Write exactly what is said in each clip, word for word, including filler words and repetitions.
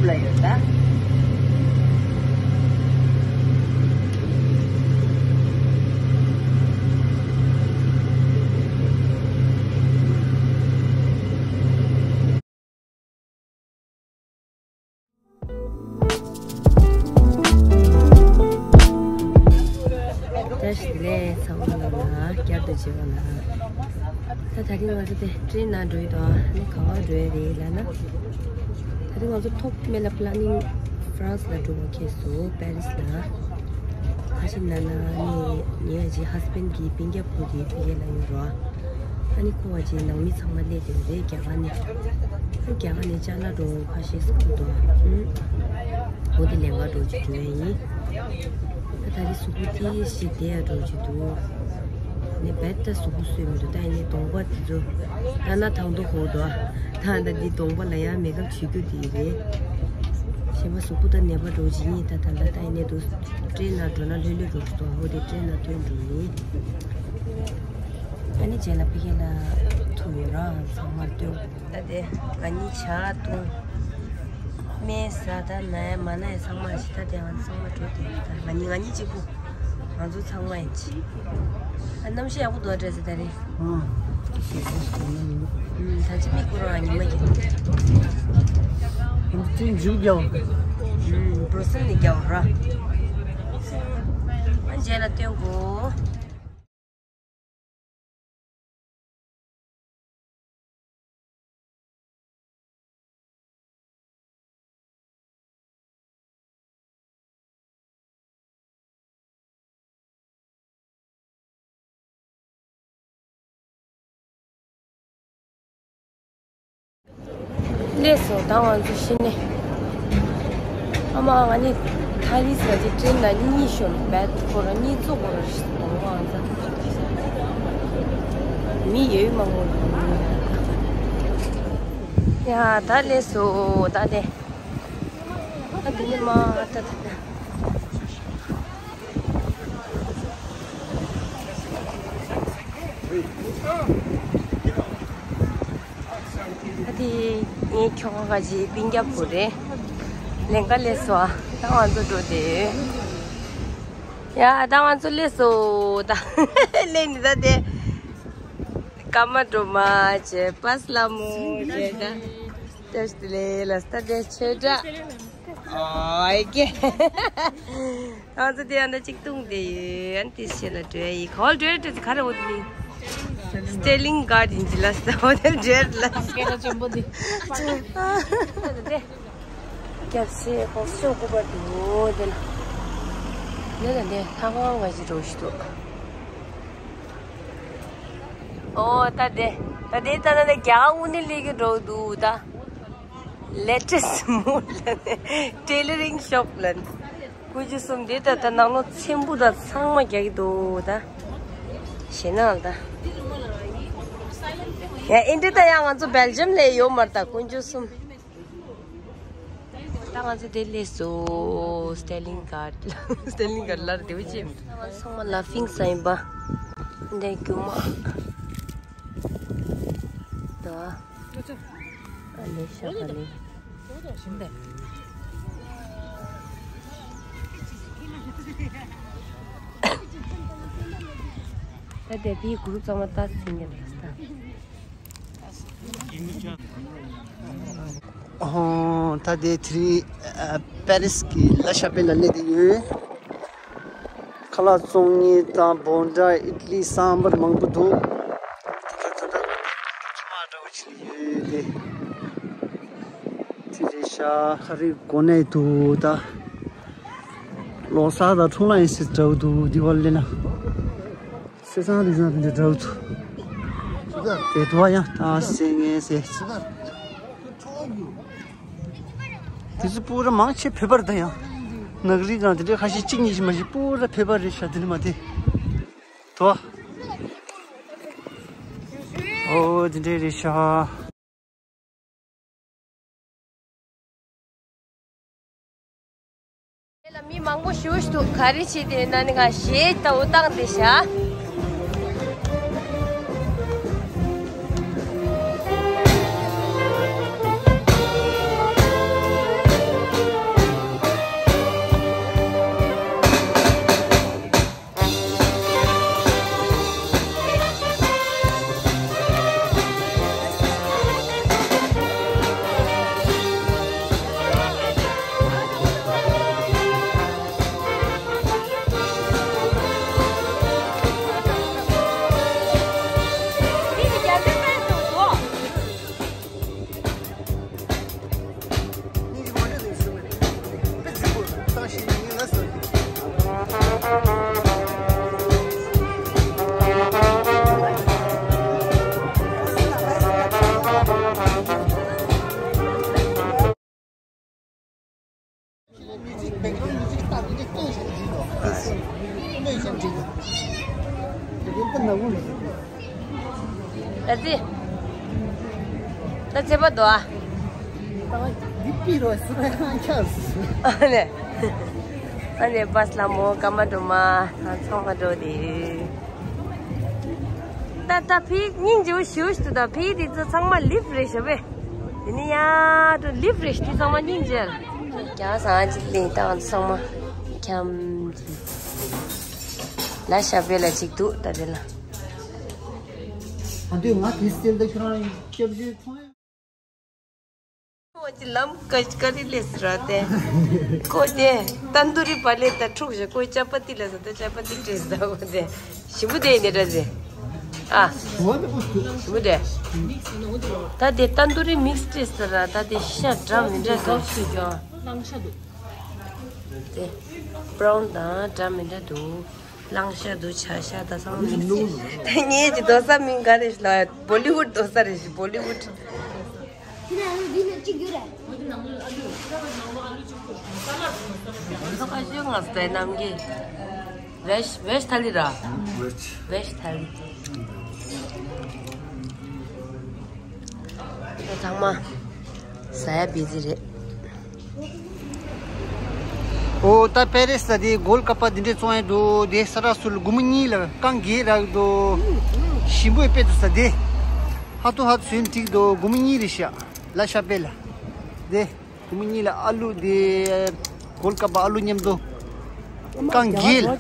ལ་ཡོད་ད། བཀྲ་ཤིས་བདེ་ལེགས། ཚང་མ་ལ་བསྐྱར་དུ་མཇལ་བ་ལ། ད་ད་རིང་ང་ཚོ་དེ་ཊེན་ནང་འགྲོ་ཡི་འདུག་ཨ་ནི་ག་པར་འགྲོ་ཡི་རེད་ལབ་ན། ད་རིང་ང་ཚོ་ཐོག་མེད་ལ་པི་ལ་ནིང་ཧྥ་རན་སི་ལ་འགྲོ་བ་ཁེལ་སོང་། པེ་རི་སི་ལ། ཁ་ཤས་ན་ན་ནི་ངའི་ཨ་ཅེ་ཧ་སི་བྷེན་གྱི་སྤུན་ཀྱག་བུ་དེ་ཕ་གི་ལ་ཡོད་རོགས། ཨ་ནི་ཁོ་བ་ཅིག་ནང་མི་ཚང་མ་སླེབས་བསྡད་པ་རེད། རྒྱ་གར་ནས། རྒྱ་གར་ནས་ཅ་ལག་འགྲོ་ཁ་ཤས་སུ་ཁུར་འདུག་ཨ། འོ་དེ་ལེན་ག་འགྲོ་ཅིག་འགྲོ་ཡ་ཡིན། ད་ད་རེས་གཟུགས་པོ་ཏི་ཞིག་བདེ་ཡ་འགྲོ་ཅིག་འདུག་ནས་བེད་ད་གཟུགས་པོ་སོས་མི་འདུག་ད་ཡིན་ནའི་གདོང་པ་དེ་ཚོ་ད་ན་ཐང་དུ་ཧོ་འདུག་ཨ། ད་ད་འདི་གདོང་པ་ལ་ཡང་མེ་ཀབ་བྱེད་རྒྱུ་དེ་རེད། གཞན་པ་གཟུགས་པོ་ད་ནད་པ་འགྲོ་ཅིག་ཡིན། ད་ད་ད་ད་ཡིན་ནའི་འདུག་ཊེན་ནང་འགྲོ་ན་ལྷོད་ལྷོད་འགྲོ་ཅིག་འདུག་འོ་དེ་ཊེན་ནང་ཐོན་འགྲོ་ཡིན། ཨ་ནི་རྗེས་ལ་ཕ་གི་ལ་ཐུག་ཡོད་ར་ཚང་མར་སྟོན། ད་དེ་ང་གཉིས་ཇ་བཏུང་། སྨན་ཟ། ད་ན་ཡ་མ་ན་ཡ་ཚང་མ་ཞིག་ད་དེ་ང་ཚང་མ་འགྲོ་དེ། ད་ང་གཉིས་ང་གཉིས་གཅིག་པུ། ང་ཚོ་ཚང་མ་ཡིན་གཅིག་ཨ་གནམ་གཤིས་ཡག་པོ་འདུག་ཨ། བཀྲ་ཤིས་ད་རེས། ཨ། ད་ཅི་མི་ཁོ་རང་ཉི་མ་གི། ཁྱིམ་མཇུག་རྒྱག་ཨ་འགྲོ་སེམས་ནི་རྒྱག་ར། ཨ་རྗེས་ལ་སྟོན་དགོས། ལགས་སོ། ད་ང་ཚོ་གཞི་ནས། ཨ་མ་ང་ནི་ཐ་ལི་ས་ཅིག་ཊེན་ནང་གཉིད་ཤོར་བད་ཁོ་ར་གཉིད་ཙོག་ཁོ་ར་ཞིག་གཏོང་བ་ང་ཚོ། མི་ཡོད་མང་པོ་འདུག་ཡ་ད་ལགས་སོ། ད་དེ། ད་དེ་ནི་མ་ད་ད་ད། ཨ་དེ་ངའི་ཁྱོ་ག་ག་ཅི་སྤུན་ཀྱག་བུ་རེད། ལེན་ག་སླེབས་སོང་ཨ། ད་ང་ཚོ་འགྲོ་དེ། ཡ་ད་ང་ཚོ་སླེབས་སོང་ད། སླེབས་ནི་ད་དེ། ཀརྨ་སྒྲོལ་མ་བྱས། པ་སླ་མོ་བྱས་ད། བཀྲ་ཤིས་བདེ་ལེགས་ལ་ས་དེ་ཆོས་གྲགས། ཨོ་ཨེ་ཀེ། ང་ཚོ་དེ་ཡང་ན་གཅིག་བཏུང་དེ་ཡོད། ཨན་ཏིས་ཤེ་ལ་འགྲོ་ཡ་ཡི་ག་བ་འགྲོ་ཡ་འགྲོ་ག་རེ་འོ་དེ་ནི། སི་ཊེ་ལིང་ག་ཌེན་ཇི་ལ་ས་འོ་དེ་འགྲོ་ཡ་ལ། སྐད་ཆ་ཆེན་པོ་དེ། རྒྱབ་སེ་ཧོབ་ཤོག་སྐུ་པར་དུ་འོ་དེ་ལ། ནེ་ལ་ནེ་ལྷ་ཁང་ག་ཞིག་འགྲོ་ཞིག་འདུག་ཨོ་ད་དེ། ད་དེ་ད་ད་ད་རྒྱ་དངོས་གནས་ལས་ཀྱི་འགྲོ་འདུག་ད། ལེ་ཊེ་སི་མོ་ལ་ནི་ཊེ་ལ་རིང་ཤོབ་ལ་ནི། ཀུན་སྤྱོད་གསུམ་དེ་ད་ད་ནང་ལོགས་ཚེམ་བུ་དང་ཚང་མ་རྒྱག་གི་འདུག་ད། ཞེ་ན་ད། ཡ་ཨིན་དྲི་ད་ཡ་ང་ཚོ་སྦེལ་ཇམ་ལ་ཡོད་མ་རེད་ད་ཀུན་སྤྱོད་གསུམ། ད་ང་ཚོ་དེ་སླེབས་སོང་། སི་ཊེ་ལིང་ག་ཌེན། སི་ཊེ་ལིང་ག་ཌེན་ལ་རེ་བ་ཅན། ང་ཚོ་ཚང་མ་ལ་ཕིང་ས་ཡིན་པ། འདི་རྒྱུ་མ། ད། ཨ་ལེ་ཤ་ཀ་ལེ། ད་དེ་དེའི་གུ་རུབ་ཚང་མ་ལྟ་ཟིན་གྱི་རེད་ད། ཨོ། ད་དེ་དེ་རིང་ཨ་པེ་རི་སི་གི་ལ་ཤ་པེལ་ལ་སླེབས་བསྡད་ཡོད། ཁ་ལག་བཙོང་མཁན་དང་བོ་ཌ་ཨིད་ལི་སམ་བར་མང་པོ་འདུག་ད་ད་ད་ཁྱི་མ་འདྲ་བོ་ཅིག་ཡོད་དེ། དེ་རེད་ཤག་ཁ་རི་གོ་གནས་འདུག་ད། ལོ་གསར་དང་འཁྲུངས་ལྷ་ཡིན་སྲིད་འདྲ་བོ་འདུག་དེ་བ་ལེ་ན། སེ་སང་རི་སང་དེ་འདྲ་འདྲ་བོ་འདུག་དེ་དུ་བ་ཡང་ད་སེ་ངེ་སེ། དེ་ཚོ་པུ་ར་མང་ཆེ་བོད་པ་རེད་ད་ཡང་། ནག་རིགས་དང་དེ་འདྲའི་ཁ་ཤས་གཅིག་གཉིས་ཤིག་མ་ཤེས། པུ་ར་བོད་པ་རེད་ཤག་དེ་འདྲ་མ་དེ། དོ། ཨོ་དེ་འདྲའི་རེད་ཤག་དེ་ལ་མི་མང་པོ་ཞེ་པོ་ཞིག་འདུག་ག་རེ་བྱས་ཏེ་ན་ནི་ང་གཞས་ལྟ་བུ་བཏང་བསྡད་ཤག་ད་ཅི། ད་ཚེ་པ་དོ་ཨ། ཨ་ནེ། ཨ་ནེ་བཱས་ལ་མོ་ཀ་མ་འགྲོ་མ། ཚང་མ་འགྲོ་དེ། ད་ད་ཕི་སྙིང་རྗེ་བོ་ཞུ་ཞུ་ད་ཕི་དེ་ཚོ་ཚང་མ་ལིབ་རེད་ཤོ་བེ། དེ་ནི་ཡ་དུ་ལིབ་རེད་དེ་ཚང་མ་སྙིང་རྗེ། རྒྱ་སང་ཅི་ལིང་ཏང་ཚང་མ་ཁྱམ་དེ། ལ་ཤ་བེ་ལ་ཅིག་འདུག་ད་དེ་ལ། ཨ་འདོད་ང་དེ་སེལ་ད་ཁྱོད་རང་སྐྱབས་བཅོལ་ཚོང་ཡ། ཁོ་ཅི་ལམ་ཀ་ཀ་རི་ལེ་སི་ར་ཏེ། ཁོ་ཏེ་ཏན་དུ་རི་པ་ལེ་ད་འཁྲུག་ཞེ་ཁོ་ཅ་པ་ཏི་ལ་ས་ད་ཅ་པ་ཏི་ཏྲེ་ས་ད་ཁོ་ཏེ་ཞིམ་པོ་ཏེ་ཡིན་ཏེ་ཏྲ་ཟེ། ཨ། ཞིམ་པོ་ཏེ། ད་ཏེ་ཏན་དུ་རི་མིག་སི་ཏྲེ་ས་ར་ད་ཏེ་ཤ་འདྲ་མི་འདྲ་འདུག་སུས་ཀྱང་། ཏེ་བྷ་རའུན་དང་འདྲ་མི་འདྲ་འདུག་གླང་ཤ་འདུག་བྱ་ཤ་ད་ཚང་མ་མིག་སི། ད་ངེད་ཀྱི་རྡོ་ས་མིང་ག་རེ་ལ་བོ་ལི་ཝུད་རྡོ་ས་རེད་ཤི་བོ་ལི་ཝུད། འདི་ནང་ལོ་འདི་ནང་གཅིག་རྒྱུ་རེད། འདི་ཚོ་ཁ་ཤས་ང་ཚོ་ནམ་གྱི་ཝེཇ་ཝེཇ་ཐ་ལི་ར། ཝེཇ་ཐ་ལི། ཚང་མ་ཟ་ཡ་བི་ཛི་རེད། ཨོ་ད་པེ་རེ་སི་ལ་དེ་གོལ་ཀ་པ་འདི་འདྲས་བཙོང་ཡ་འདུག་དེ་ས་ར་སུལ་སྒོར་མོ་གཉིས་ལ་རྐང་བརྒྱད་རག་འདུག་ཞིམ་པོ་དཔེ་འདུག་ས་དེ། ཧ་ཏུ་ཧ་ཏུ་ཟོས་ན་འགྲིག་འདུག་སྒོར་མོ་གཉིས་རེད་ཤག་ལ་ཤ་པེ་ལ། དེ་སྒོར་མོ་གཉིས་ལ་ཨ་ལུ་དེ་གོལ་ཀ་པ་ཨ་ལུ་མཉམ་དུ། རྐང་རྒྱལ།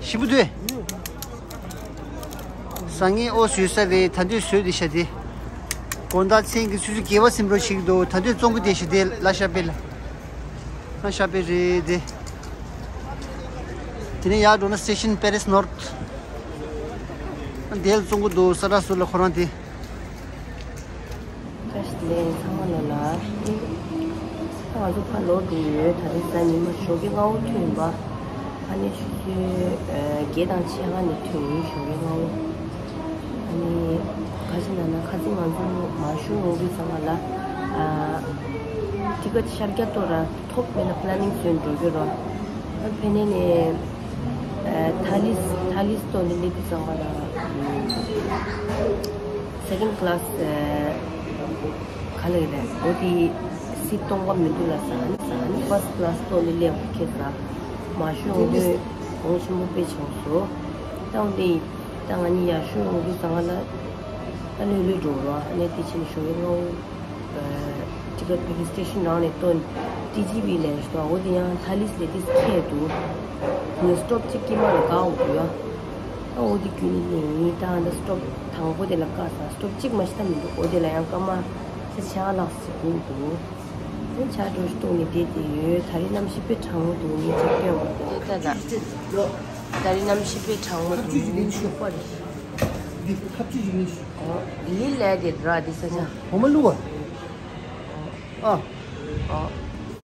ཞིམ་པོ་འདུག་ཟ་ངེས་ཨོ་བཟོས་ས་རེད་ད་འདོད་བཟོས་དེ་ཤ་དེ། དགོང་དག་མཚན་གྱི་ཆུ་ཚོད་བརྒྱད་པ་ཟིན་འགྲོ་ཞིག་འདུག་ད་འདོད་བཙོང་གི་དེ་ཤ་དེ་ལ་ཤ་པེ་ལ། ལ་ཤ་པེ་རེད་དེ། དེ་ནས་ཡར་འགྲོ་ན་སི་ཊེ་ཤན་པེ་རེ་སི་ནོར་ཐི། དེ་ལ་བཙོང་གི་འདུག་ས་ར་སུ་ལ་ཁོ་རང་དེ། བཀྲ་ཤིས་བདེ་ལེགས་ཚང་མ་ལོ་ལ། ད་ང་ཚོ་ཕར་ལོག་འགྲོ་ཡོད་ད་རེས་གཟའ་ཉི་མ་ཞོགས་ཀྱི་སྔ་པོ་ཐོན་པ། ཨ་ནི་ཆུ་ཚོད་བརྒྱད་དང་ཕྱེད་ཀ་ནས་ཐོན་ཡོད་ཞོགས་ཀྱི་སྔ་པོ། ཨ་ནི་ག་ཅི་ན་ན་ཁ་ཚིག་ང་ཚོ་མ་ཞུ་འོང་དུས་ཚང་མ་ལ། ཏི་ཀ་ཤར་རྒྱག་ཏོ་ར། ཐོབ་མེད་ན་པི་ལ་ནིང་བཟོས་འགྲོ་གི་རོ། ཨ་ཕེ་ནེ་ནེ། ཨ་ཐ་ལིས་ཐ་ལིས་ཏོ་ནི་ལེ་ཏི་ཚང་མ་ལ། སེ་ཀེན་ཌི་ཀི་ལ་སི་ག་ལ་ཡིན་རེད་འོ་དི་སི་སྟོང་པ་མི་འདུག་ལ་ས་ཧ་ནི་ས་ཧ་ནི་ཕར་སི་ཊི་ཀི་ལ་སི་ཏོ་ནི་ལེ་འོ་ཁེ་ས་མ་ཤོད་འོ་དི་གོང་ཆེན་པོ་དཔེ་བྱུང་སོ། ད་འོ་དི་ད་ང་ནི་ཡར་ཤོད་འོ་དི་ཚང་མ་ལ་ད་ལོས་ལོས་འགྲོ་རོ་ཨ་ནེ་དི་ཆེན་ཤོད་ཡོད་ནོ། ཊི་ཀེ་ཊི་ཕ་གི་སི་ཊེ་ཤན་ནང་ནས་བཏོན། ཊི་ཇི་བི་ལས་ཤོག་འོ་དེ་ཡང་ཐ་ལིས་ལས་དེ་སྐད་འདུག་ངས་སི་ཊོབ་གཅིག་དཀྱིལ་མ་ལ་བཀག་འོ་དུས་ཡ། ཨ་འོ་དེ་རྒྱུན་ནས་ལས་ཡིན་ད་ཨ་ད་སི་ཊོབ་དང་པོ་དེ་ལ་བཀག་ས་སི་ཊོབ་གཅིག་མ་ཤི་ད་མི་འདུག་འོ་དེ་ལ་ཡང་སྐར་མ་ཚེ་ཆ་ལགས་སུ་དགོས་འདུག་དེ་ཆ་འགྲོ་ཤི་གཏོང་ནས་བསྡད་དེ་ཡོད་ད་རེས་གནམ་གཤིས་དཔེ་གྲང་མོ་འདུག་ངས་ཅིག་སྟོན་པ་དེ་ད་ད་ད་རེས་གནམ་གཤིས་དཔེ་གྲང་མོ་འདུག་ཤོག་པ་རེད། འདི་ཁ་ཆུ་ཞིག་ནི། ཨོ། ལི་ལས་དེ་ར་འདི་ས་ཆ། འོ་མ་ལུ་བ། ཨ། ཨོ།